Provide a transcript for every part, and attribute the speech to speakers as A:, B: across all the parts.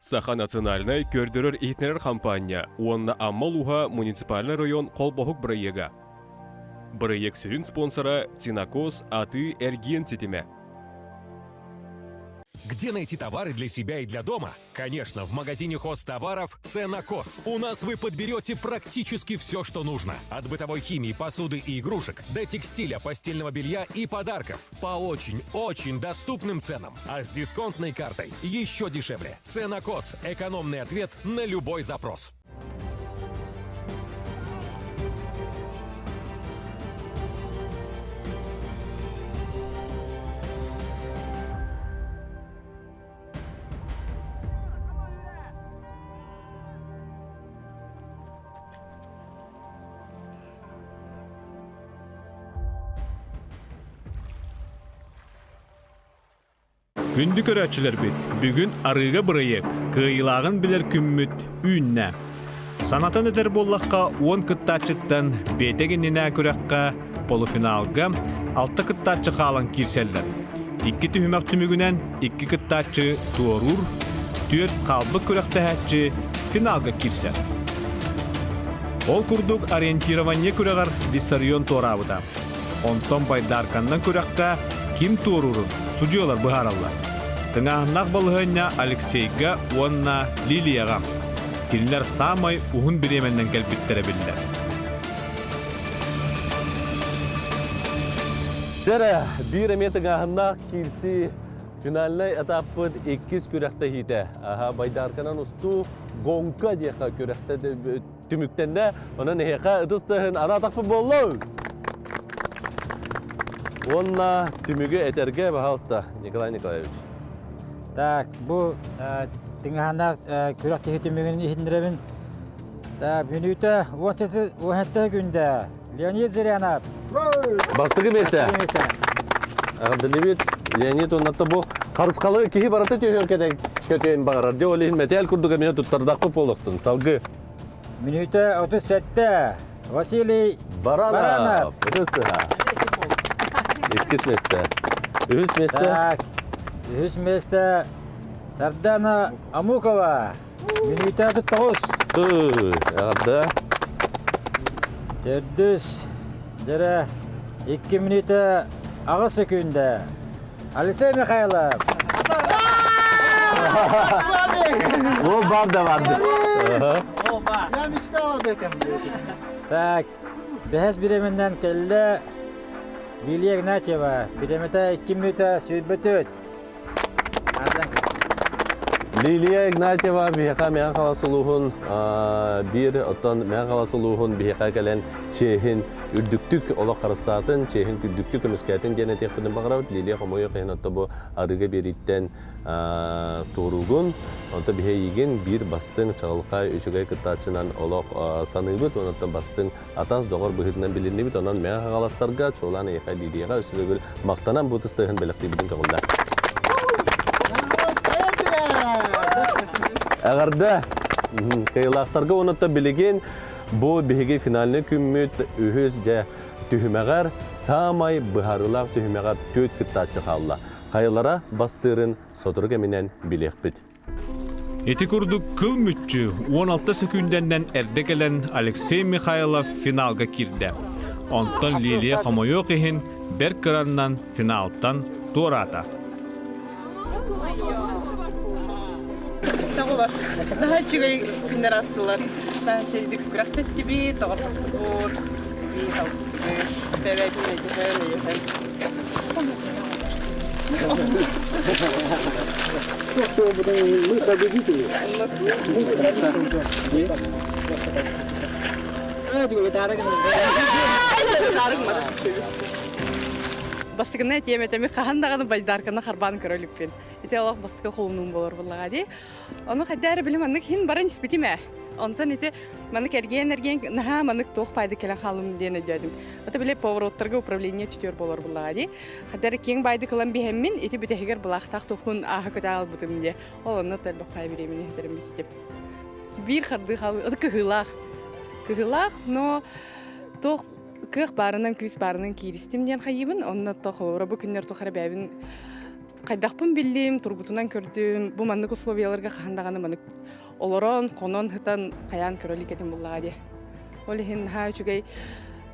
A: Саха национальнай көрдөрөр-иһитиннэрэр хампаанньа уонна Амма улууһа муниципальнай район холбоһук бырайыага. Бырайыак сүрүн спонсора Синакос атыы-эргиэн ситимэ.
B: Где найти товары для себя и для дома? Конечно, в магазине хозтоваров «Ценокос». У нас вы подберете практически все, что нужно. От бытовой химии, посуды и игрушек до текстиля, постельного белья и подарков. По очень-очень доступным ценам. А с дисконтной картой еще дешевле. «Ценокос» – экономный ответ на любой запрос.
C: Күндү көрөөччүлэрбит, бүгүн арыыга бырайыак кыайыылааҕын билэр күммүт үүннэ. Санатан этэр буоллахха, уон кыттааччыттан биэтэк иннинэ күрэххэ полуфиналга алта кыттааччы хаалан киирсэллэр. Икки түһүмэх түмүгүнэн икки кыттааччы туоруур, түөрт хаалбыт күрэхтэһээччи финалга киирсэр. Ол курдук ориентирование күрэҕэр Виссарион туораабыта. Онтон байдаарканнан күрэххэ ким туоруурун судьуйалар быһаараллар. Тыҥааһыннаах балаһыанньа Алексейга уонна Лилияҕа. Кинилэр саамай уһун бириэмэннэн кэлбиттэрэ биллэр.
D: Дьэрэ, биир эмиэ тыҥааһыннаах киирсии финальнай этаппыт иккис күрэхтэһиитэ. Аха, байдаарканан устуу гонка диэххэ күрэхтэ түмүктэннэ. Онон эһиэхэ ытыс тыаһын анаатахпыт буоллун! Уонна түмүгү этэргэ, пожалуйста, Николай Николаевич.
E: Так, бу тыҥаһанаах күрэх киһи түмүгүн иһитиннэрэбин. Так, мүнүүтэ 17 күндэ Леонид Зырянов.
D: Бастакы миэстэ. Эҕэрдэлиибит Леонид уонна бу харысхалы киһи барыта түһүөр көтүөн баҕарар. Дьэ ол иһин мэтээл курдук эмиэ туттардахпыт буолуохтун. Салгыы.
E: Мүнүүтэ 37. Василий
D: Баранов. Баранов. Иккис месте. Үһүс месте.
E: Так, үһүс месте Сардана Амукова. Мүнүүтэ 39.
D: Эҕэрдэ.
E: Төрдүс дьэрэ 2 мүнүүтэ 8 секүндэ. Алексей Михайлов.
D: Ол бар да барды.
F: Я мечтал об этом.
E: Так, бэһэс бириэмэннэн кэллэ Лилия Игнатьева. Бириэмэтэ 2 мүнүүтэ 24.
D: Лилия Игнатьева биһиэхэ Мэҥэ Хаҥалас улууһун биир оттон Мэҥэ Хаҥалас улууһун биһиэхэ кэлэн чиэһин үрдүктүк олох харыстаатын, чиэһин үрдүктүк көмүскээтин диэн этиэхпитин баҕарабыт. Лилия хомойуох иһин отто бу арыыга биэрииттэн туоруугун, онто биһи эйигин биир бастыҥ, чаҕылхай, үчүгэй кыттааччынан олох саныыбыт, онтон бастыҥ атас доҕор быһыытынан билиннибит. Онон Мэҥэ Хаҥаластарга, чуолаан эйиэхэ Лидияҕа өссө төгүл махтанан бу тыстыһын бэлэхтиибитин көҕүллэ. Эҕэрдэ! Кыайыылаахтарга уонна билигин бу биһиги финальный күммүт үһүс дьэ түһүмэҕэр саамай быһаарыылаах түһүмэҕэр түөрт кыттааччы хаалла. Хайалара бастыырын сотору кэминэн билиэхпит.
C: Ити курдук кыл мүччү 16 сөкүүндэннэн эрдэ кэлэн Алексей Михайлов финалга киирдэ. Онтон Лилия хомойуох иһин бэрт кыраннан финалтан туораата.
G: Наһаа үчүгэй күннэр аастылар. Наһаа үчүгэйдик күрэхтэстибит, доҕордостубут, истибит, алтыстыбыт, бэйэ-бэйэтин өйдөһөн, өйөһөн.
F: Мы победители.
G: Бастакына этиэм этеми хаһан даҕаны байдаарканы харбаан көрө иликпин. Ити олох бастакы холунуум буолар буоллаҕа дии. Ону хайда эрэ билим маннык иһин баран испитим ээ. Онтон ити маннык эргиэн-эргиэн наһаа маннык туох пайда кэлэн хаалым диэн өйдөөтүм. Ото били повороттарга управление чөтүөр буолар буоллаҕа дии. Хайда эрэ киэҥ байды кылан биһэммин ити бүтэһигэр былаахтаах туохпун ааһа көтө аалбытым диye. Ол онно элбэх пай бириэмини хүтэрим истим. Биир хардыы хаалыы, ото кыһыылаах. Кыһыылаах, но туох кыах баарынан, күүс баарынан кииристим диэн хайыыбын. Онно то холобура бу күннэр тухары бэйэбин. Хайдахпын биллим, тургутунан көрдүм. Бу маннык условияларга хаһан даҕаны маннык олорон, хонон, сытан хайаан көрө илик этим буллаҕа дии. Ол иһин наһаа үчүгэй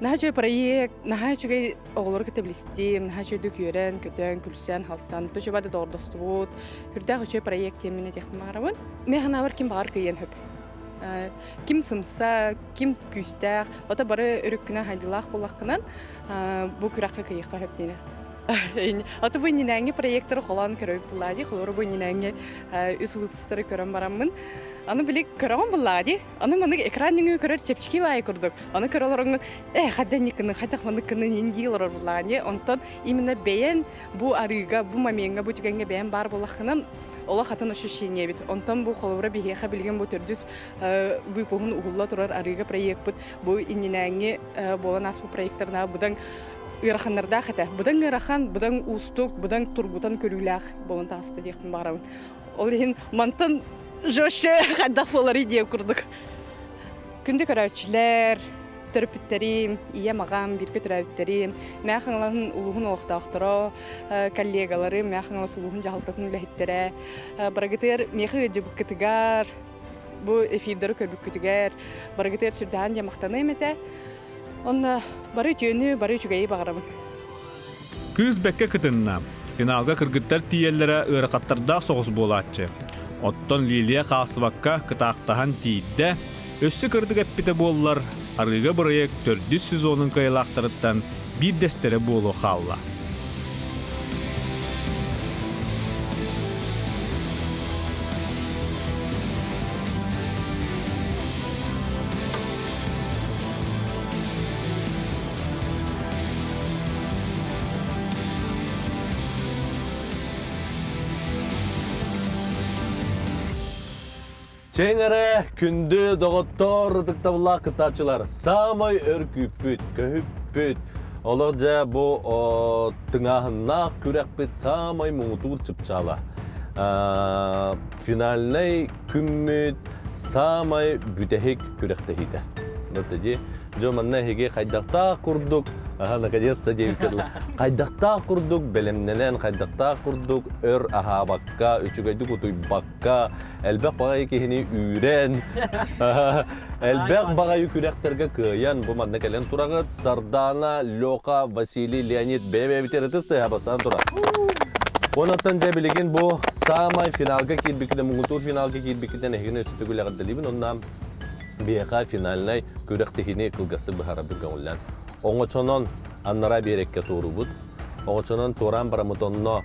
G: наһаа үчүгэй проект, наһаа үчүгэй оҕолору кытта билистим, наһаа үчүгэйдик үөрэн, көтөн, күлсэн, халсан, төчөбө да доҕордостубут. Үрдээх үчүгэй проект диэммин этиэхпин баҕарабын. Мин санаабар ким баҕар кыайыан сөп. Ким сымса, ким күүстээх, ото бары өрүккүнэн хайдылаах буоллаххынан бу күрэххэ кыайыахха сөп диэни. Ото бу иннинээҥҥи проекторы холоон көрөбүт буллаа дии. Холобура бу иннинээҥҥи үс выпустары көрөн бараммын. Аны били көрөҕүн буллаа дии. Аны маннык экран нөҥүө көрөр чэпчэки баайы курдук. Аны көрө олороҥҥун э хайда никыны хайдах маннык индии олорор буллаа дии. Онтон именно бэйэн бу арыыга, бу момеҥҥа, бу түгэҥҥэ бэйэн баар буоллаххынан олох атын ощущение эбит. Онтон бу холобура биһиэхэ билигин бу төрдүс выпуһун уһулла турар арыыга проекпыт бу иннинээҥҥи буолан ааспыт проекттарына быдан ыараханнардаах этэ. Быдан ыарахан, быдан уустук, быдан тургутан көрүүлээх буолан таҕыста диэхпин баҕарабын. Ол иһин мантан жестче хайдах буоларый диэн курдук. Күндү көрөөччүлэр, төрөппүттэрим, ийэм, аҕам, бииргэ төрөөбүттэрим, Мэҥэ Хаҥалаһын улууһун олохтоохторо, коллегаларым, Мэҥэ Хаҥалас улууһун дьаһалтатын үлэһиттэрэ, барыгытыгар миэхэ ыалдьыбыккытыгар, бу эфирдары көрбүккүтүгэр, барыгытыгар сүрдээн диэн махтаныам этэ. Онно бары үтүөнү, бары үчүгэйи баҕарабын.
C: Кыыс бэккэ кытынна. Финалга кыргыттар тиийэллэрэ ыарахаттардаах соҕус буолааччы. Оттон Лилия хаалсыбакка кытаахтаһан тиийдэ, өссө кырдык эппитэ буоллар, арыыга бырайыак төрдүс сезонун кыайылаахтарыттан биирдэстэрэ буолуо хаалла.
D: Чэҥ эрэ, күндү доҕоттор, ытыктабыллаах кыттааччылар, саамай өр күүппүт, көһүппүт, олох дьэ бу тыҥааһыннаах күрэхпит саамай муҥутуур чыпчаала. Финальнай күммүт саамай бүтэһик күрэхтэһиитэ. Дии. Дьэ манна эһиги хайдахтаах курдук, аха, наконец-то диэбиттэр хайдахтаах курдук бэлэмнэнэн, хайдахтаах курдук өр аһаабакка, үчүгэйдик утуйбакка, элбэх баҕайы киһини үүрэн, элбэх баҕайы күрэхтэргэ кыайан бу манна кэлэн тураҕыт. Сардаана, Леха, Василий, Леонид бэйэ-бэйэбитигэр ытыс тыаһа бастаан турар. Онон дьэ билигин бу саамай финалга киирбиккитин, муҥутуур финалга киирбиккитин эһигини өссө төгүл эҕэрдэлиибин. Онно биһиэхэ финальнай күрэхтэһиини кылгастык быһаарарбыт көҥүллээн. Оҥочонон аннараа биэрэккэ туоруубут. Оҥочонон туораан бараммыт онно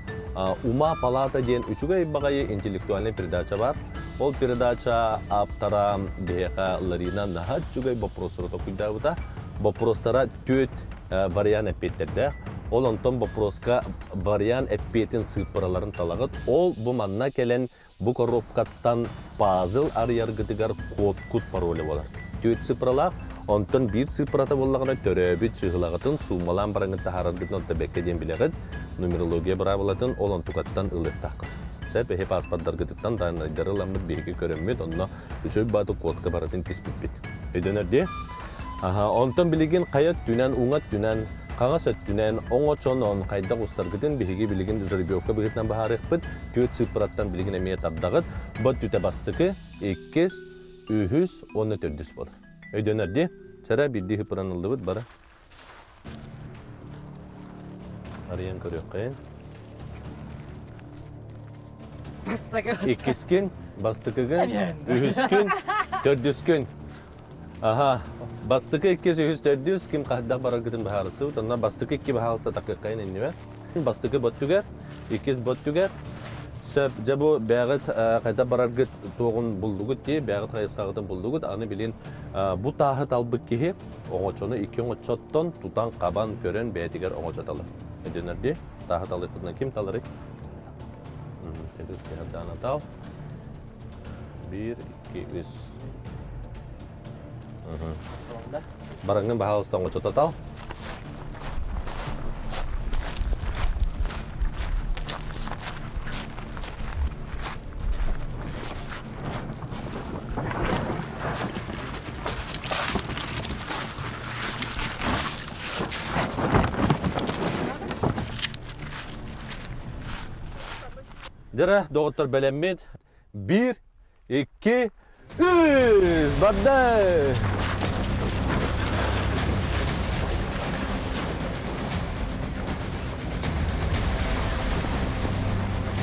D: Ума палата диэн үчүгэй баҕайы интеллектуальнай передача бар. Ол передача ааптара биһиэхэ Ларина наһаа үчүгэй боппуруостары толкуйдаабыта. Боппуруостара түөрт вариант эппиэттэрдээх. Ол онтон боппуруоска вариант эппиэтин сыыппараларын талаҕыт. Ол бу манна кэлэн Бу коробкаттан пазл арыйаргытыгар код-кут пароля буолар. Түөрт цифралаах, онтон биир цифрата буоллаҕына төрөөбүт чыыһылаҕытын суумалаан бараҥҥыт таһаараргытын онто бэккэ диэн билэҕит. Нумерология быраабылатын ол онтукаттан ылыахтааххыт. Сөп, эһи паспордаргытыттан дааннайдары ыламмыт биһиги көрөммүт, онно үчүгэй бааты кодка барытын тиспиппит. Өйдөнөр дии? Аха, онтон билигин хайа өттүнэн, уҥа өттүнэн, хаҥас өттүнэн, оҥочонон хайдах устаргытын биһиги билигин жеребьевка быһыытынан быһаарыахпыт. Түөрт сыыппараттан билигин эмиэ тардаҕыт. Бу өттүтэ бастакы, иккис, үһүс уонна төрдүс буолар. Өйдөнөр дии? Сэрэ биирдии сыыппаран ыллыбыт бары. Арыйан көрүөххэйин. Иккискин, бастакыгын, үһүскүн, төрдүскүн. Аха, бастакы иккис, үһүс, төрдүс ким хайдах бараргытын быһаарысыбыт. Онно бастакы икки баһаалыста такыаххайын иннибэ. Бастакы боттүгэр, иккис боттүгэр. Сөп, дьэ бу бэҕит хайдах бараргыт туоҕун булдугут дии, бэҕит хайысхаҕытын булдугут. Аны билин бу тааһы талбыт киһи оҥочону икки оҥочоттон тутан-хабан көрөн бэйэтигэр оҥочо талар. Өйдөнөр дии? Тааһы талыахпытынан ким таларый? Тегис киһи тал. Биир, икки, үс. Бараҥҥын баһаалыста оҥочото тал. Дьара, доҕоттор бэлэммит. Биир, икки, үс! Барда!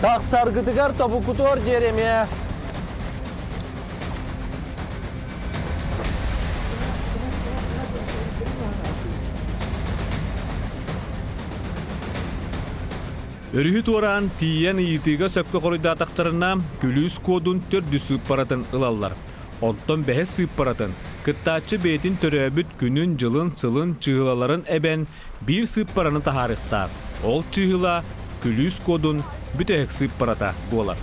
D: Тахсаргытыгар тобукутуор диэри эмиэ.
C: Өрүһү туораан тиийэн ыйытыыга сөпкө хоруйдаатахтарына, күлүүс куодун төрдүс сыыппаратын ылаллар. Онтон бэһис сыыппаратын кыттааччы бэйэтин төрөөбүт күнүн, дьылын, сылын, чыыһылаларын эбэн биир сыыппараны таһаарыахтаах. Ол чыыһыла күлүүс куодун бүтэһик сыыппарата буолар.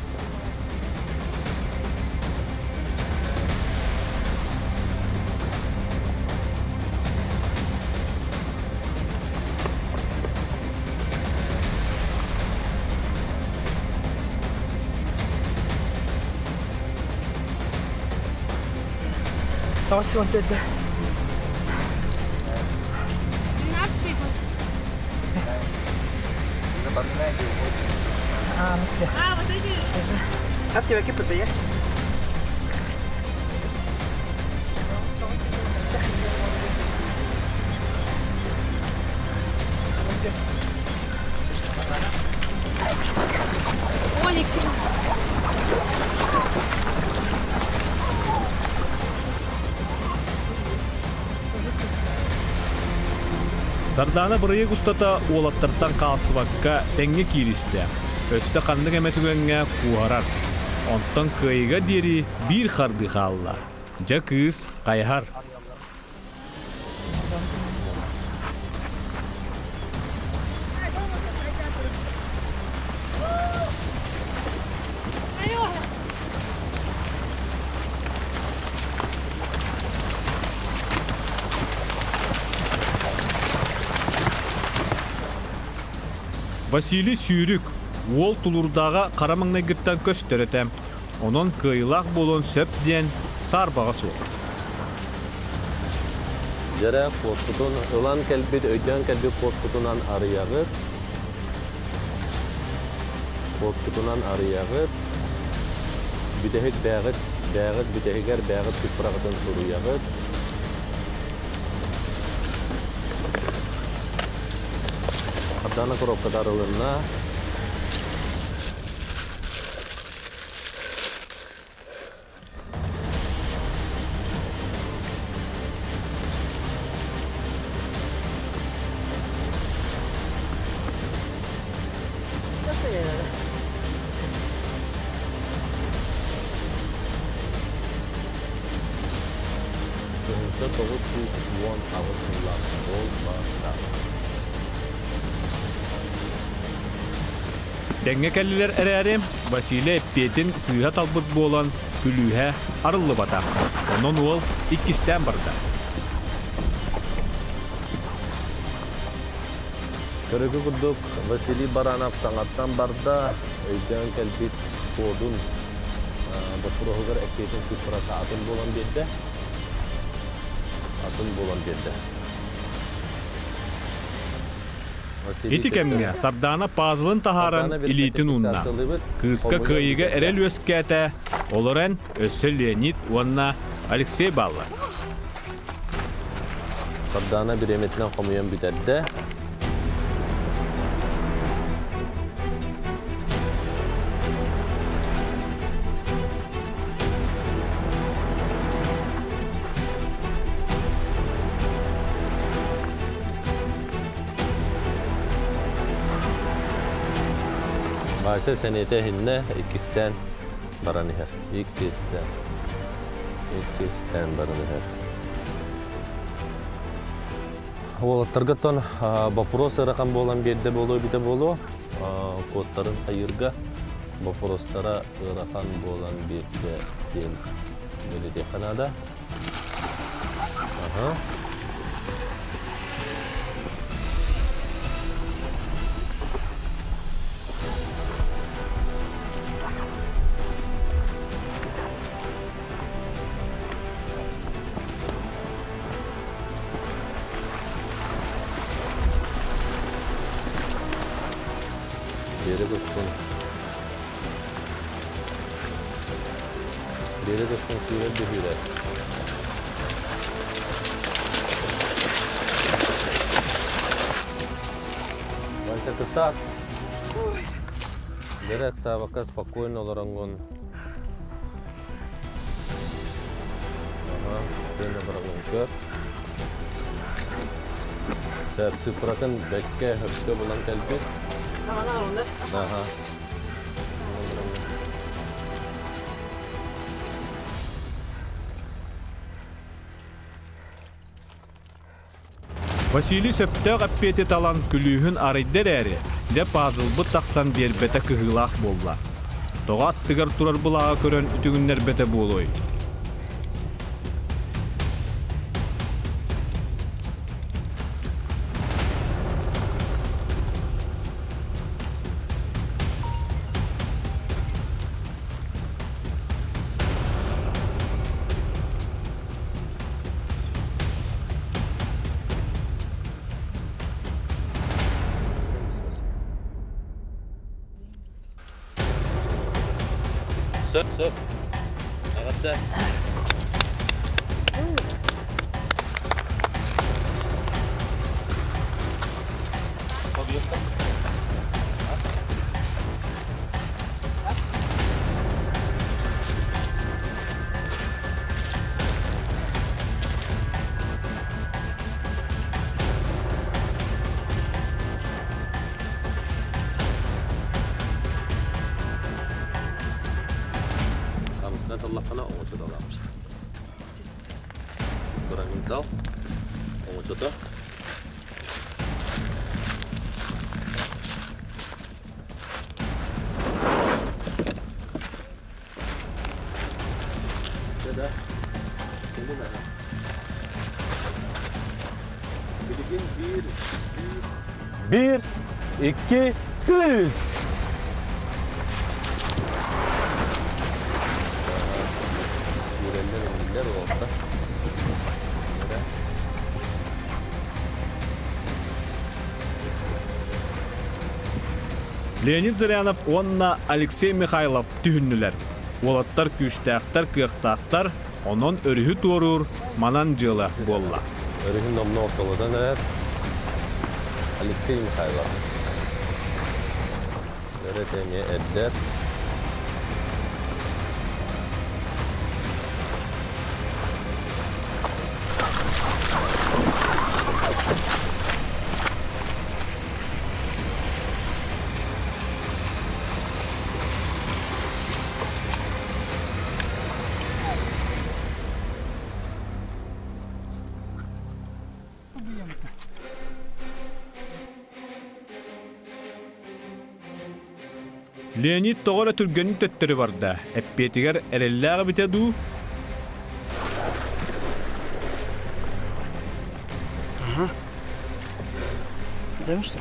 H: Тоҕус төрдө. А, вот эти. Как тебя кипы-то есть?
C: Сардаана бырайыак устата уолаттартан хаалсыбакка тэҥҥэ кииристэ. Өссө ханнык эмэ түгэҥҥэ куоһарар. Онтон кыайыыга диэри биир хардыы хаалла. Дьэ кыыс хайаһар. Василий Сүүрүк уол тулуурдааҕа хара маҥнайгыттан көстөр этэ. Онон кыайыылаах буолуон сөп диэн саарбаҕа суох.
D: Дьэрэ куоппутун ылан кэлбит, өйдөөн кэлбит куоппутунан арыйаҕыт. Куоппутунан арыйаҕыт. Бүтэһик бээҕит, бээҕит бүтэһигэр бээҕит сыппыраҕытын суруйаҕыт. Хардана коробката арылынна. Тыһыынча 918 сыллаах буолбата.
C: Тэҥҥэ кэллилэр эрээри, Василий эппиэтин сыыһа талбыт буолан, күлүүһэ арыллыбата. Онон уол иккистээн барда.
D: Көрүгү курдук Василий Баранов саҥаттан барда, өйдөөн кэлбит кодун боппуруоһугар эппиэтин цифрата атын буолан биэрдэ. Атын буолан биэрдэ.
C: Ити кэмҥэ Сардаана пазлын таһааран илиитин уунна. Кыыска кыайыыга эрэл үөскээтэ, олорон өссө Леонид уонна Алексей бааллар.
D: Сардаана бириэмэтинэн хомуйан бүтэрдэ. Вася сэниэтэ иһиннэ, иккистээн баран иһэр. Иккистээн. Иккистээн баран иһэр. Уолаттарга тон вопрос ыарахан буолан биэрдэ буолуо эбитэ буолуо. Куоттарын хайыырга вопростара ыарахан буолан биэрдэ диэн бэлиэтиэххэ наада. Ага. Биэрэ көстөн. Биэрэ көстөн сүүрэр да сүүрэр. Вася кытаат. Дэрэ ыксаабакка спокойно олороҥҥун. Ага, спокойно бараҥҥын көр. Сөп, цифратын бэккэ өпкө булан кэлбит. Ага.
C: Василий сөптөөх эппиэти талан күлүүһүн арыйда эрээри, дьэ пазлбыт тахсан биэрбэтэ кыһыылаах буолла. Тоҕо аттыгар турар былааҕы көрөн үтүгүннэрбэтэ буолуой?
D: Сөп, сөп. Аҕатта. Хамсына таллаххына оҥочо далаабыт. Бырагын дал, оҥочото. Биир, икки, үс! Сүүрэллэр, иҥиллэр уолаттар.
C: Леонид Зырянов уонна Алексей Михайлов түһүннүлэр. Уолаттар күүстээхтэр, кыахтаахтар, онон өрүһү туоруур манан дьыала буолла.
D: Өрүһүн номнуо ортолотон эрэр Алексей Михайлов. Өрө эмиэ эрдэр.
C: Леонид тоҕо эрэ түргэнин төттөрү барда, эппиэтигэр эрэллээх эбитэ дуу?
H: Ага. Даем что?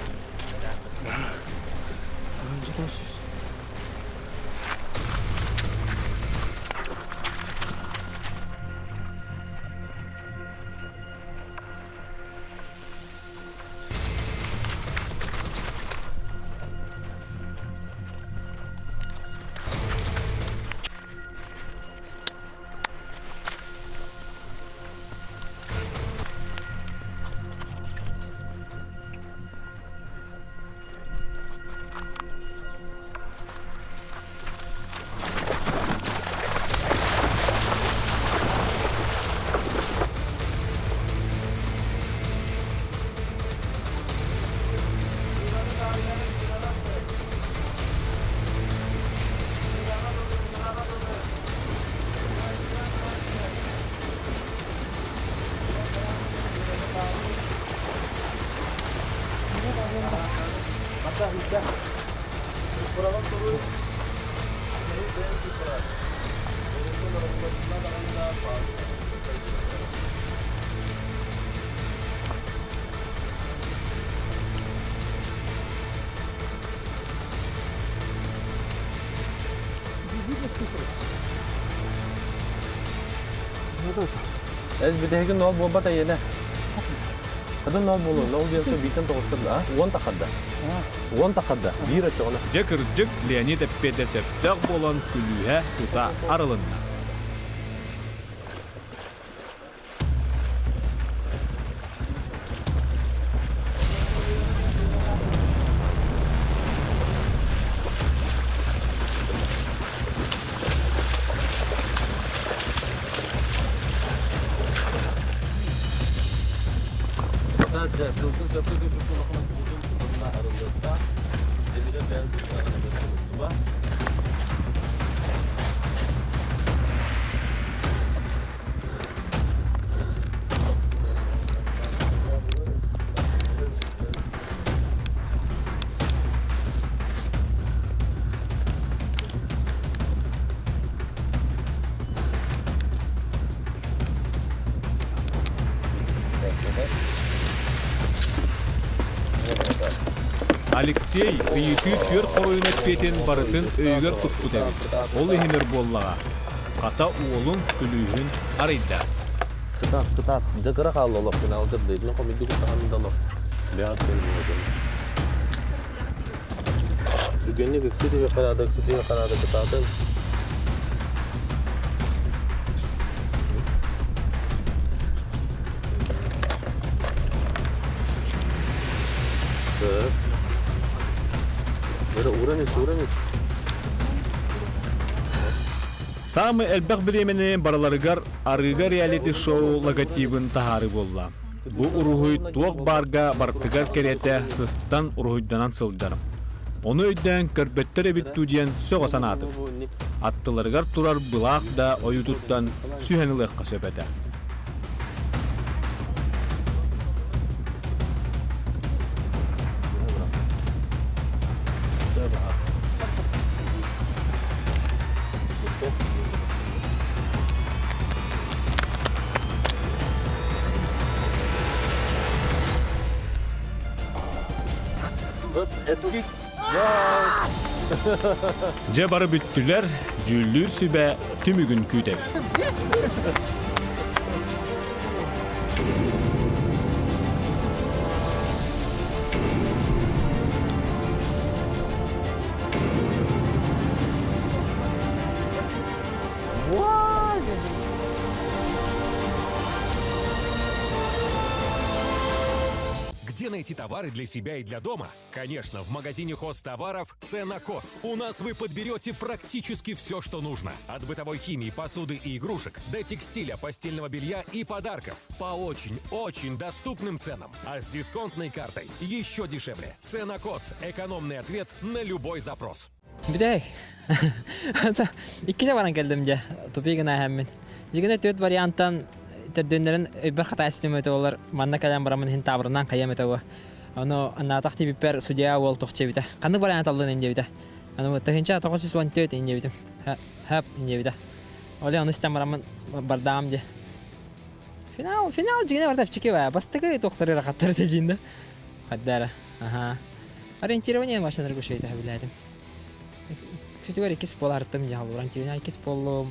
D: Эс бүтэһигин нол буолбат эйиэнэ. Хадын нол буолуо, нол диэн су биитэн тоҕускарда, а? Уон тахарда. Уон тахарда, биир оччоҕуна.
C: Дьэ кырдьык Леонид эппиэтэ сөптөөх буолан күлүүһэ тута арылынна.
D: Дьэ, сылтын сөпкө көрбүт улахан куутун тутунна арыллыахтаах. Демире бэйэн сылтаҕын эбэтэр умуттуба.
C: Алексей ыйытыы түөрт хоруйун эппиэтин барытын өйүгэр туппут эбит. Ол иһин өр буоллаҕа. Хата уолун күлүүһүн арыйда.
D: Кытаат, кытаат. Дьэ кыра хаалла олох финалга дыйдын хомуйдук таһан да олох. Бэҕэт кэлбитин. Түгэнник ыксы түһүөххэ наада, ыксы түһүөххэ наада кытаатын. Так. Бары ууран ис, ууран ис.
C: Саамай элбэх бириэмэни барыларыгар арыыга реалити-шоу логотибын таһаарыы буолла. Бу уруһуй туох баарга барытыгар кэриэтэ сыстан уруһуйданан сылдьар. Ону өйдөөн көрбөттөр эбит дуу диэн сөҕө санаатым. Аттыларыгар турар былаах да ойуутуттан сүһэн ылыахха сөп этэ. Дьэ бары бүттүлэр, дьүүллүүр сүбэ түмүгүн күүтэбит.
B: Где найти товары для себя и для дома? Конечно, в магазине хозтоваров «Ценокос». У нас вы подберете практически все, что нужно. От бытовой химии, посуды и игрушек до текстиля, постельного белья и подарков. По очень-очень доступным ценам. А с дисконтной картой еще дешевле. «Ценокос» – экономный ответ на любой запрос.
H: Бүтэһик. Иккитэ баран кэллим дьэ. Тупик гына иһэммин. Дьигинэ түөрт вариантан төрдүннэрин өйбөр хатаайсытым этэ олар манна кэлэн бараммын иһин таабырынан хайыам этэ уо. Ону анаатах тибиппэр судья уол тохчебитэ. Ханнык вариант аллын ин диэбитэ. Аны 1914 ин диэбитим. Хэп ин диэбитэ. Оле ону истэн бараммын бардаам дии. Финал, финал дьигинэ барда чики ба. Бастакы тохтары рахаттар дьиинде. Хаддара. Аха. Ориентирование машиналарга үчүгэй билээтим. Үксүтүгэр иккис буола артым дьаһал ориентирование иккис буоллум,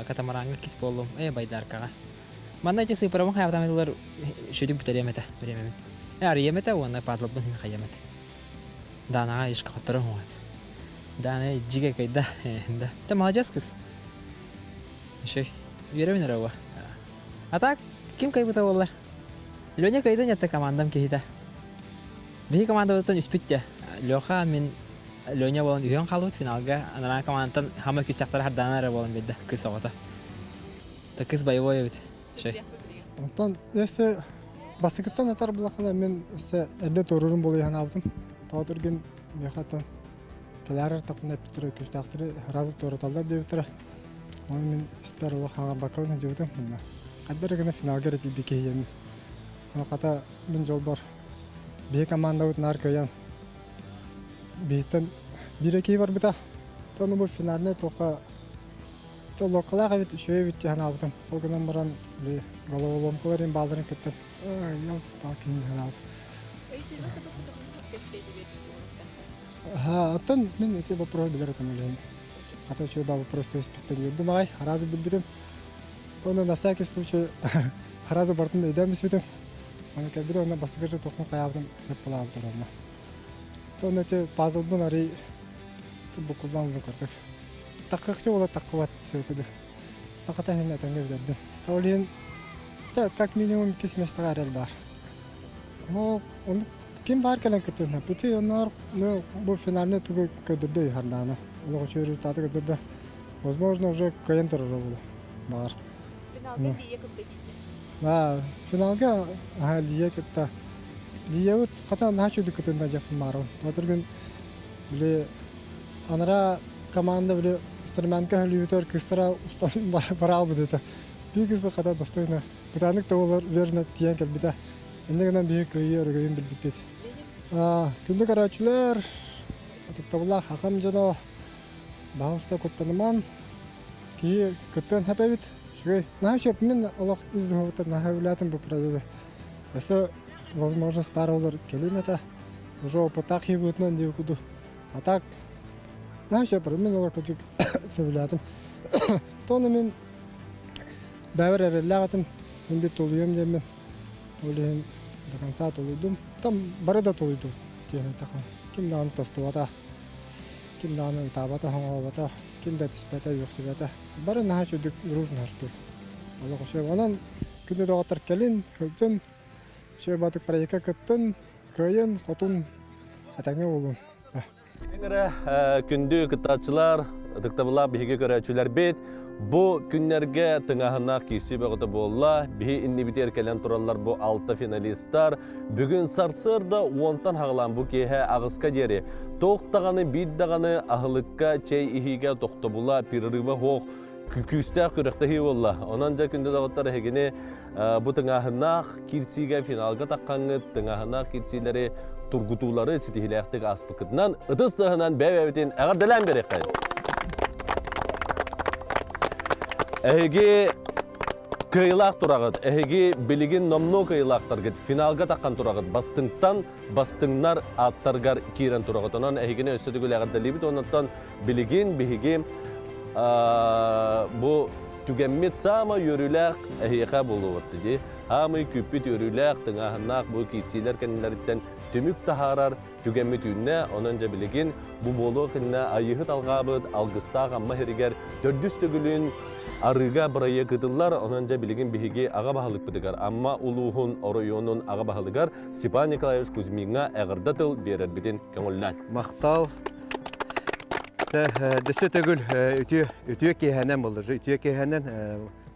H: катамараҥҥа иккис буоллум, э байдаркаҕа. Манна ити сыыппарабын хайаабатам этилэр үчүгэй бүтэриэм этэ бириэмэбин. Э арыйыам этэ уонна пазлбын иһин хайыам этэ. Даанаҕа ишка хотторо уҥуот. Даана дьигэ кыйда да. Ты молодец кыз. Үчүгэй. Үөрэбин эрэ уо. А так ким кыйбыта буоллар? Леня кыйда нетте командам киһитэ. Биһи командабытын үспүт дьэ. Леха мин Леня буолан үһүөн хаалбыт финалга. Анараа командаттан хама күстэхтэрэ хардаана эрэ буолан биэрдэ кыс оҕото. Та кыс боевой эбит. Шей.
F: Онтон өссө бастакыттан атар булахына мен өссө эрдэ туорурум буолуо санаабытым. Тоҕо түргэн миэхэ оттон кэлээр тахпына эппиттэрэ күүстээхтэри сразу туораталлар диэбиттэрэ. Ону мин испэр олох хаҥарбакка сылдьыбытым. Хайдах эрэ гына финалга эрэ тиийбит киһиэмин. Ону хата мин дьолбор биһи командабыт наар кыайан биһиттэн биир киһи барбыта. Ону бу финальнай туохха локалаах эбит үчүгэй эбит дии санаабытым. Ол гынан баран били головоломкалар им бааларын кытта ел киһини санаабытым. Оттон мин эти вопрос билэр этим үлэһин. Хата үчүгэй баа вопрос түбэспиттэн үөрдүм аҕай, араас билбитим. Онно на всякий случай Харазы бартын өйдөөн бүспүтүм. Аны кэлбит онно бастакы же тохтун хайаабытым ыппалаабыт онно. Онно ити пазлбын арый букуллан ылын көрдүк. Таккыкчы буола таккыбат сөкүдү. Таката иһин этэҥҥэ бүтэрдим. Ол иһин как минимум иккис миэстэҕэ эрэл баар. Ону оннук ким баар кэлэн кыттыһына. Пути онноор бу финальный тугу көрдөрдө Хардаана. Олох үчүгэй результаты көрдөрдө. Возможно, уже кыайан турара буолуо. Баҕар.
I: Финалга тиийэ кытта тиийдэ.
F: Финалга Лия кытта Лиябыт хата наһаа үчүгдүк кытынна диэхпин баҕарабын. Татыргын били анараа команда били стремянка хөлүүтэр кыстара устан бараалбыт этэ. Биир кыыс хата достойно кытаанык да буолар верно тиийэн кэлбитэ. Инньэ гынан биһи кыайыы өрөгөйүн билбиппит. Күндү көрөөччүлэр, ытыктабыллаах хахам дьоно, баһылыста куттаныман, киһи кыттыан сөп эбит. Үчүгэй. Наһаа үчүгэй. Мин олох ис дууһабыттан наһаа сөбүлээтим бу проекты. Өссө возможность баар болар кэлиим этэ. Уже опыттаах киһи быһыытынан диэби курдук. А так наһаа үчүгэй мин олох кырдьык сөбүлээтим. Тону мин бэйэбэр эрэллээх этим. Мин бир толуйуом диэммин. Ол иһин до конца толуйдум. Там бары да толуйдубут диэн эттэххэ. Ким даҕаны тостубата, ким даҕаны ытаабата, хоҥообото, ким да этиспэтэ, үөхсүбэтэ. Бары наһаа үчүгдүк дружно артыыр. Олох үчүгэй. Онон күндү доҕоттор кэлин, сылдьын, үчүгэй батык проекка кыттын, кыайын, хотун, этэҥҥэ буолун.
D: Эрэ күндү кыттааччылар, ытыктабыллаах биһиги көрөөччүлэрбит, бу күннэргэ тыҥааһыннаах киирсии бөҕөтө буолла. Биһи иннибитигэр кэлэн тураллар бу алта финалистар. Бүгүн сарсыарда уонтан хаҕалаан бу киэһэ аҕыска диэри туох даҕаны биир даҕаны аһылыкка чэй иһиигэ тохтобула перерыва суох күүстээх күрэхтэһии буолла. Онон дьэ күндү доҕоттор эһигини бу тыҥааһыннаах киирсиигэ финалга таххаҥҥыт тыҥааһыннаах киирсиилэри тургутуулары ситиһиилээхтик ааспыккытынан ытыс тыаһынан бэйэ-бэйэбитин эҕэрдэлээн биэриэххэйин. Эһиги кыайыылаах тураҕыт. Эһиги билигин номнуо кыайыылаахтаргыт финалга таххан тураҕыт. Бастыҥтан бастыҥнар ааттаргар киирэн тураҕыт. Онон эһигини өссө төгүл эҕэрдэлиибит. Онон билигин биһиги бу түгэммит саамай үөрүүлээх эһиэхэ буолуобут дии. Аамый күүппүт үөрүүлээх, тыҥааһыннаах бу киирсиилэр кэннилэриттэн түмүк таһаарар түгэммит үүннэ. Онон дьэ билигин бу буолуох иннэ Айыыһыт алҕаабыт алгыстаах Амма сиригэр төрдүс төгүлүн арыыга бырайыак ыытыллар. Онон дьэ билигин биһиги аҕа баһылыкпытыгар Амма улууһун оройуонун аҕа баһылыгар Степан Николаевич Кузьмиҥҥа эҕэрдэ тыл биэрэрбитин көҥүллээн.
I: Махтал. Дөссө төгүл үтүө үтүө киэһэнэн боллар. Үтүө киэһэнэн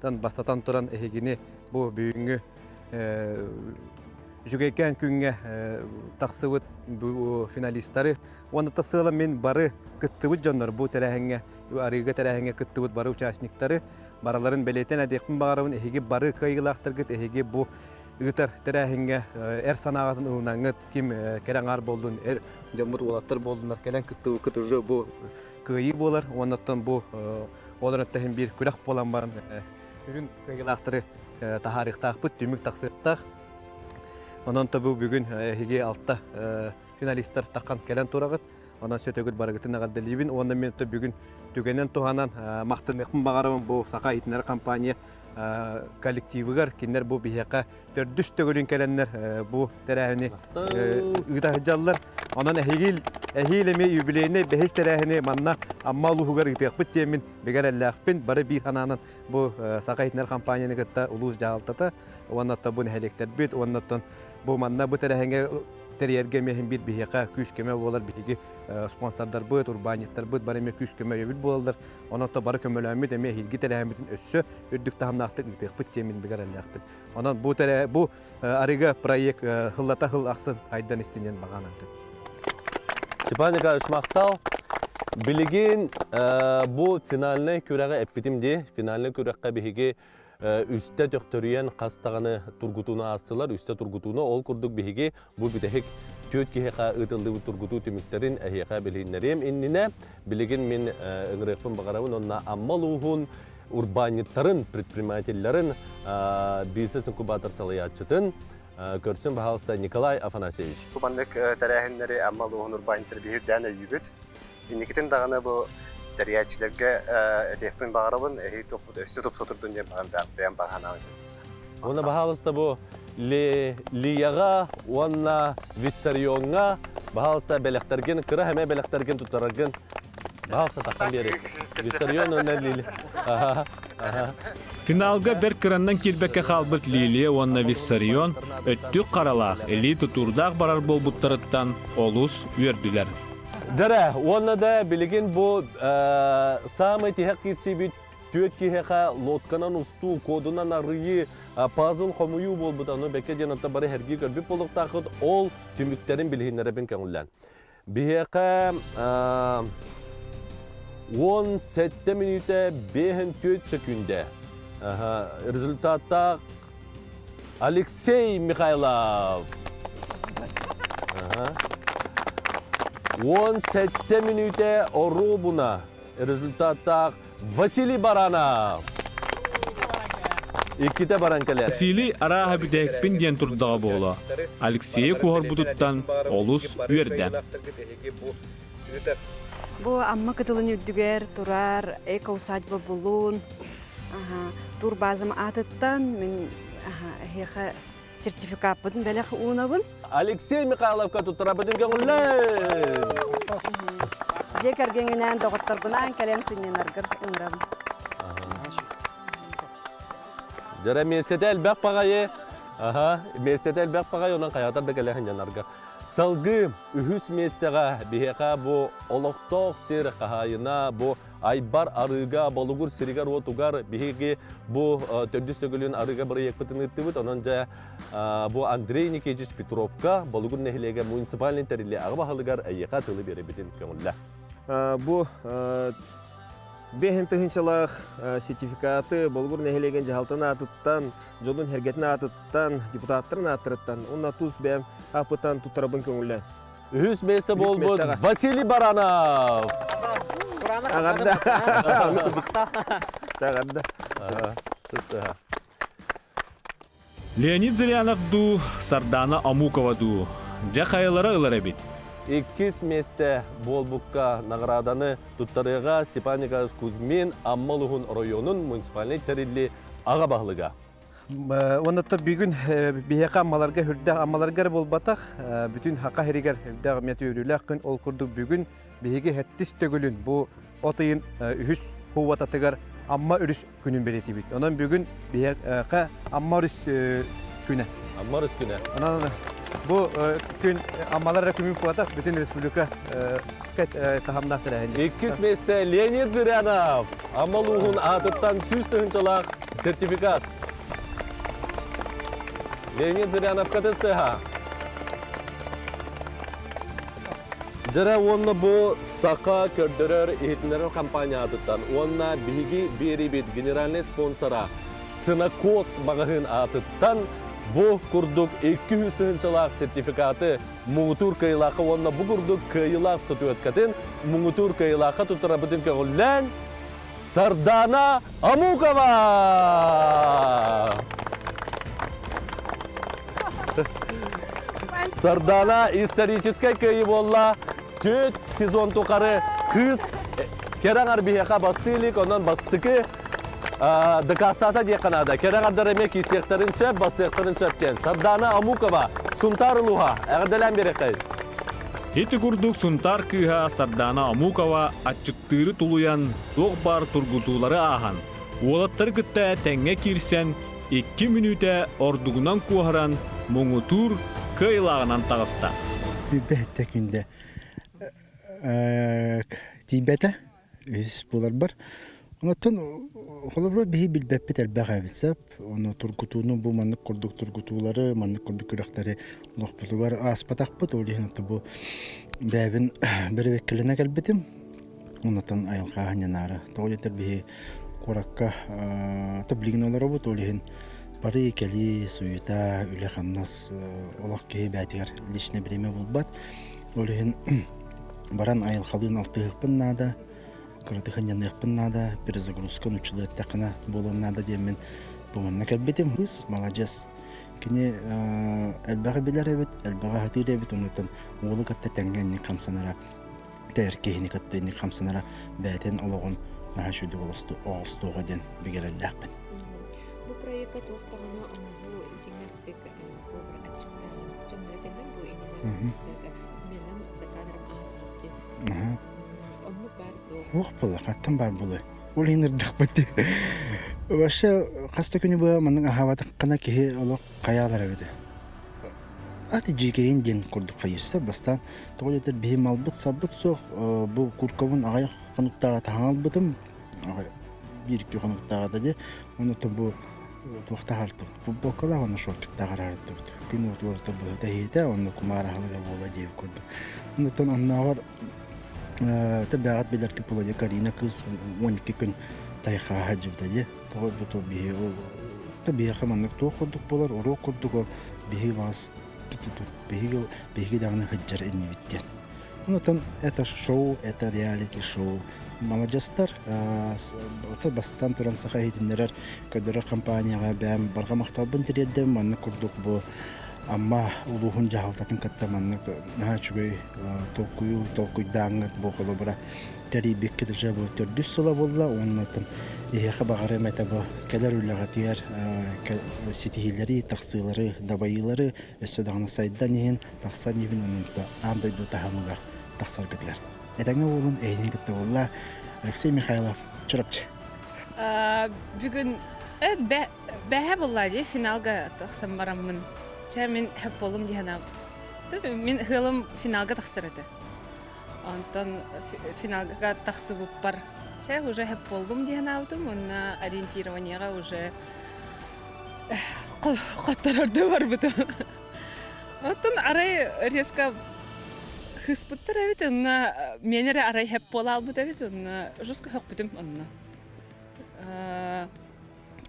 I: тан бастатан туран эһигини бу бүгүҥҥү үчүгэйкээн күҥҥэ тахсыбыт финалистары уонна сыала мин бары кыттыбыт дьоннор бу тэрээһиҥҥэ арыыга тэрээһиҥҥэ кыттыбыт бары участниктары барыларын бэлиэтэн этиэхпин баҕарабын эһиги бары кыайыылаахтаргыт эһиги бу ыытар тэрээһиҥҥэ эр санааҕытын ылынаҥҥыт ким кэрэ аҥаар буоллун эр дьоммут уолаттар буоллуннар кэлэн кыттыбыккыт уже бу кыайыы буолар уонна оттон бу ол эрэн биир күрэх буолан баран сүрүн кыайыылаахтары таһаарыахтаахпыт түмүк тахсыахтаах онон бу бүгүн эһиги алта финалистар таххан кэлэн тураҕыт онон сөтөгүт барыгытын эҕэрдэлиибин уонна мен бүгүн түгэнэн туһанан махтаныахпын баҕарабын бу Саха итинэр компания коллективыгар кинилэр бу биһиэхэ төрдүс төгүлүн кэлэннэр бу тэрээһини ыыта сылдьаллар. Онон эһигил эһиил эмиэ юбилейнай бэһис тэрээһини манна Амма улууһугар ыытыахпыт диэммин бигэр эрэллээхпин. Бары биир санаанан бу Саха итинэр компанияны кытта улуус дьаһалтата уонна бу нэһилиэктэрбит уонна бу манна бу тэрээһиҥҥэ тэрийэргэ эмиэ иһин биир биһиэхэ күүс-көмө буолар биһиги спонсордарбыт, урбаанньыттарбыт бары эмиэ күүс-көмө өйөбүл буолаллар. Онон бары көмөлөөммүт эмиэ эһиилги тэрээһиммитин өссө үрдүк таһымнаахтык ыытыахпыт диэммин бигэр эрэллээхпин. Онон бу тэрээ бу арыга проект хыллата хыл ахсын айдан истинен баҕаанантын.
D: Степан Николаевич махтал. Билигин бу финальнай күрэҕи эппитим дии. Финальнай күрэххэ биһиги үстэ төхтөрүйэн хас даҕаны тургутууну аастылар. Үстэ тургутууну ол курдук биһиги бу бүтэһик түөрт киһиэхэ ыытыллыбыт тургутуу түмүктэрин эһиэхэ билиһиннэриэм иннинэ билигин мин ыҥырыахпын баҕарабын уонна Амма улууһун урбаанньыттарын, предпринимателлэрин бизнес-инкубатор салайааччытын көрсүн баһаалыста Николай Афанасьевич.
J: Бу маннык тэрээһиннэри Амма улууһун урбаанньыттара биһирдээн өйүүбүт. Инникитин даҕаны бу тэрийээччилэргэ этиэхпин баҕарабын, эһиги туппут өссө тупса турдун диэн бэйэм баҕа санаабын.
D: Уонна баһаалыста бу Лияҕа уонна Виссарионҥа баһаалыста бэлэхтэргин, кыра эмэ бэлэхтэргин туттараргын баһаалыста тахсан биэри. Виссарион уонна Лили.
C: Финалга бэрт кыраннан киирбэккэ хаалбыт Лилия уонна Виссарион өттүк харалаах, илии тутуурдаах барар буолбуттарыттан олус үөрдүлэр.
D: Дьэрэ, уонна да билигин бу саамай тиһэх киирсиибит. Түөт киһиэхэ лодканан устуу, кодунан арыйыы, пазл хомуйуу буолбут. Ону бэккэ диэн онто бары сэргии көрбүт буолуохтааххыт. Ол түмүктэрин билиһиннэрэбин көҥүллээн. Биһиэхэ 17 мүнүүтэ 54 сөкүүндэ. Результаттаах Алексей Михайлов. 17 мүнүүтэ оруобуна результаттаах Василий Баранов. Иккитэ баран кэлэр.
C: Василий арааһа бүтэһикпин диэн турдаҕа буолуо. Алексейы куоһарбутуттан олус үөрдэ.
G: Бу Амма кытылын үрдүгэр турар эко-усадьба булуун турбазам аатыттан мин эһиэхэ сертификаппытын бэлэх уунабын.
D: Алексей Михайловка туттарабытын көҥүллээ!
G: Дьиэ кэргэҥинээн, доҕотторгунаан кэлэн сынньанаргар ыҥырабын.
D: Дьара миэстэтэ элбэх баҕайы. Аха, миэстэтэ элбэх баҕайы, онон хайаатар да кэлэ сынньанарга. Салгыы үһүс миэстэҕэ биһиэхэ бу олохтоох сир хаһаайына бу Айбар арыыга Болугур сиригэр-уотугар биһиги бу төрдүс төгүлүн арыыга бырайыакпытын ыыттыбыт. Онон дьэ бу Андрей Никитич Петровка Болугур нэһилиэгэ муниципальнай тэриллии аҕа баһылыгар эйиэхэ тылы биэрэбитин көҥүллэ.
K: Бу бэһин тыһыынчалаах сертификаты Болугур нэһилиэгин дьаһалтын аатыттан, дьонун сэргэтин аатыттан, депутаттарын ааттарыттан уонна тус бэйэм ааппыттан туттарабын көҥүллээн.
D: Үһүс миэстэ буолбут Василий Баранов.
K: Аҕарда. Аҕарда.
C: Леонид Зырянов дуу, Сардана Амукова дуу, дьэ хайалара ылар эбит.
D: Иккис миэстэ буолбукка награданы туттарыаҕа Степан Николаевич Кузьмин Амма улууһун оройуонун муниципальнай тэриллии аҕа баһылыга.
I: Уонна бүгүн биһиэхэ Аммаларга үрдээх Аммаларга эрэ буолбатах, бүтүн Хака сиригэр үрдээх эмиэ үөрүүлээх күн. Ол курдук бүгүн биһиги сэттис төгүлүн бу от ыйын үһүс һууататыгар Амма өрүс күнүн бэлиэтиибит. Онон бүгүн биһиэхэ Амма өрүс күнэ.
D: Амма өрүс күнэ.
I: Онон бу күн Аммалар эрэ күнүн буолбатах, бүтүн республика таһымнаах тэрээһин.
D: Иккис миэстэ Леонид Зырянов. Амма улууһун аатыттан 100 тыһыынчалаах сертификат. Леонид Зыряновка тыстыха. Дьэрэ уонна бу Саха көрдөрөр иһитиннэрэр компаниятыттан уонна биһиги биэрибит генеральный спонсора Сынакос маҕаһыын аатыттан бу курдук 200 тыһыынчалаах сертификаты муҥутуур кыайыылаахха уонна бу курдук кыайыылаах статуэткатын муҥутуур кыайыылаахха туттарабытын көҕүллээн Сардана Амукова! Сардана историческай кыайыы буолла. Түөрт сезон тухары кыыс кэрэ аҥар биһиэхэ бастыы илик, онон бастакы дакаастаата диэххэ наада. Кэрэ аҥардар эмиэ киирсиэхтэрин сөп, бастыахтарын сөп диэн. Сардана Амукова, Сунтаар улууһа, эҕэрдэлээн биэриэххэй.
C: Ити курдук Сунтаар кыыһа Сардана Амукова аччыктыыры тулуйан, туох баар тургутуулары ааһан, уолаттары кытта тэҥҥэ киирсэн, 2 мүнүүтэ ордугунан куоһаран, муҥутуур кыайыылааҕынан таҕыста.
L: Бэһиттэ күндэ тиийбэтэ үһүс буоларбар. Онтон холобура биһи билбэппит элбэх эбит сөп. Ону тургутууну бу маннык курдук тургутуулары, маннык курдук күрэхтэри олохпутугар ааспатахпыт. Ол иһин бу бэйэбин бэрэбиэркэлэнэ кэлбитим. Онтон айылҕа ньанаары. Тоҕо диэтэр биһи куоракка билигин олоробут. Ол иһин бары кэлии, суета, үлэ-хамнас олох киһи бэйэтигэр личное время булбат. Ол иһин баран айылҕалыын алтыһыахпын наада, кыратык ынньаныахпын наада, перезагрузка нууччалыы эттэххинэ буолуон наада диэммин бу манна кэлбитим. Кыыс маладьыас. Кини элбэҕи билэр эбит, элбэҕи аһатыыр эбит, оннуттан уолу кытта тэҥҥэ инник хамсанара, тэр киһини кытта инник хамсанара бэйэтин олоҕун наһаа үчүгэйдик оҕустуоҕа диэн бигэрэллээхпин.
M: Бу проекка туох даҕаны оҥоһуу дьиҥнээхтик повар аччыктааһын дьоннор этэллэр бу иннинэ менам за кадром аһатыыр диэн. Оннук баар дуо?
L: Туох буолла, хаттан баар буолуой? Ол иһин ырдахпыт дии. Вообще хас да күнү быһа маннык аһаабатаххына киһи олох хайаалар эбит. Ати дьиикэйин диэн курдук хайырса бастаан тоҕо диэтэр биһи малбыт-салбыт суох бу куркабын аҕай хонуктааҕы таһан албытым. биир-икки хонуктааҕыта дии. Онно бу туох таһаартыбыт? Футболкалаах уонна шортик таһаартыбыт. Күн уотугар быһыта иһитэ, онно кумаар аһылыга буола диэбит курдук. Онтон оннооҕор бэҕэт билэрки Пуладья Карина кыыс 12 күн тайхааһа дьыбыта дии. Тоҕо бу биһи ол биһиэхэ маннык туох курдук буолар, уруок курдук ол биһи бас биһиги биһиги даҕаны сылдьар иннибит диэн. Онтон это шоу, это реалити-шоу. Маладьыастар бастатан туран саха иһитиннэрэр көрдөрөр компанияҕа бэйэм барҕа махталбын тириэрдэбин. Маннык курдук бу Амма улууһун дьаһалтатын кытта маннык наһаа үчүгэй толкуйу толкуйдааҥҥыт бу холобура тэрийбиккит уже бу төрдүс сыла буолла уонна оттон эһиэхэ баҕарыам этэ бу кэлэр үлэҕитигэр ситиһиилэри, тахсыылары, дабайыылары өссө даҕаны сайдан иһин, тахсан иһин онон аан дойду таһымыгар тахсаргытыгар. Этэҥҥэ буолун, эһигини кытта буолла Алексей Михайлов, Чурапчы.
N: Бүгүн бэһэ буолла дии финалга тахсан бараммын. Чэ мин хөп болум дии санаабытым. Мин ыалым финалга тахсар этэ. Онтон финалга тахсыбыппар чэ уже хөп боллум дии санаабытым уонна ориентированиеҕа уже хотторорду барбытым. Оттон арай резко хыспыттар эбит, онно мен эрэ арай хэп буола албыт эбит, онно жестко хөкпүтүм онно.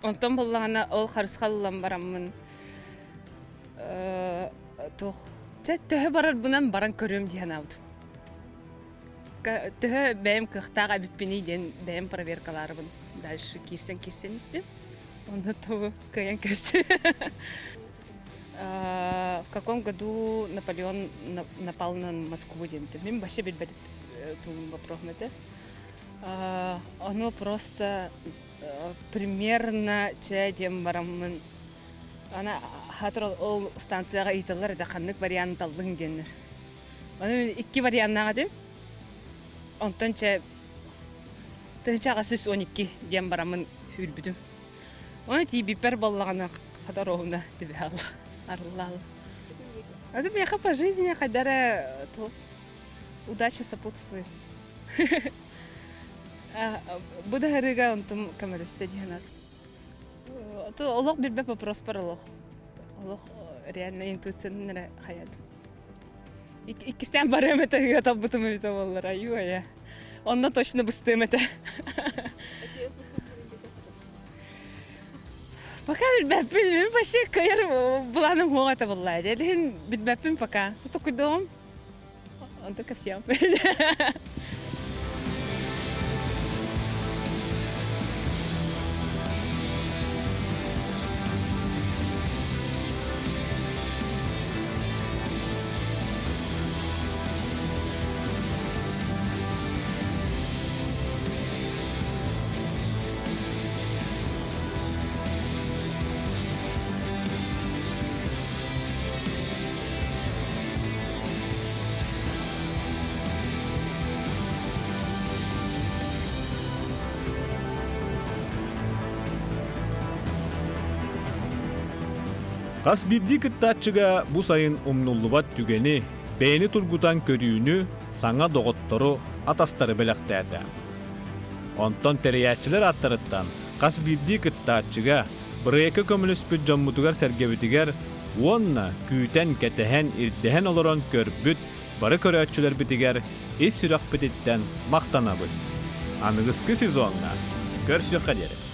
N: Онтон буллаҕына ол харысхаллан бараммын туох чэ төһө барарбынан баран көрүөм дии санаабытым. Төһө бэйэм кыахтаах эбиппиний диэн бэйэм проверкалаарыбын дальше киирсэн киирсэн истим. Онно тобу кыайан көрсө. В каком году Наполеон напал на Москву диэн Мин вообще билбэтим тугун вопроһум этэ. Ону просто примерно чэ диэн бараммын ана хатыр ол станцияҕа ыйыталлар этэ ханнык вариант таллыҥ диэннэр. Ону мин икки варианнаах этим. Онтон чэ 1812 диэн бараммын үүрбүтүм. Ону тиийбиппэр буоллаҕына хата ровно түбэһэл арыллаал. Это миэхэ по жизни хайда эрэ удача сопутствует. Бу да ырыга онтум көмөлөстө дии санаатым. Олох билбэт вопрос бар олох. Олох реально интуициянан эрэ хайадым. Иккистээн барыам этэ ыга талбытым эбитэ буоллар айуу айа. Онно точно быстыам этэ. Пока билбэппин, мин вообще кыайар былааным суох этэ буолла. Дьэ, билбэппин пока. Сотокуйдуом. Онто кэпсиэм.
C: Хас биирдии кыттааччыга бу сайын умнуллубат түгэни, бэйэни тургутан көрүүнү, саҥа доҕоттору, атастары бэлэхтээтэ. Онтон тэрийээччилэр ааттарыттан хас биирдии кыттааччыга Бырайыакка көмөлөспүт дьоммутугар-сэргэбитигэр уонна күүтэн, кэтэһэн, ирдэһэн олорон көрбүт бары көрөөччүлэрбитигэр ис сүрэхпититтэн махтанабыт. Аныгыскы сезоҥҥа көрсүөххэ диэри!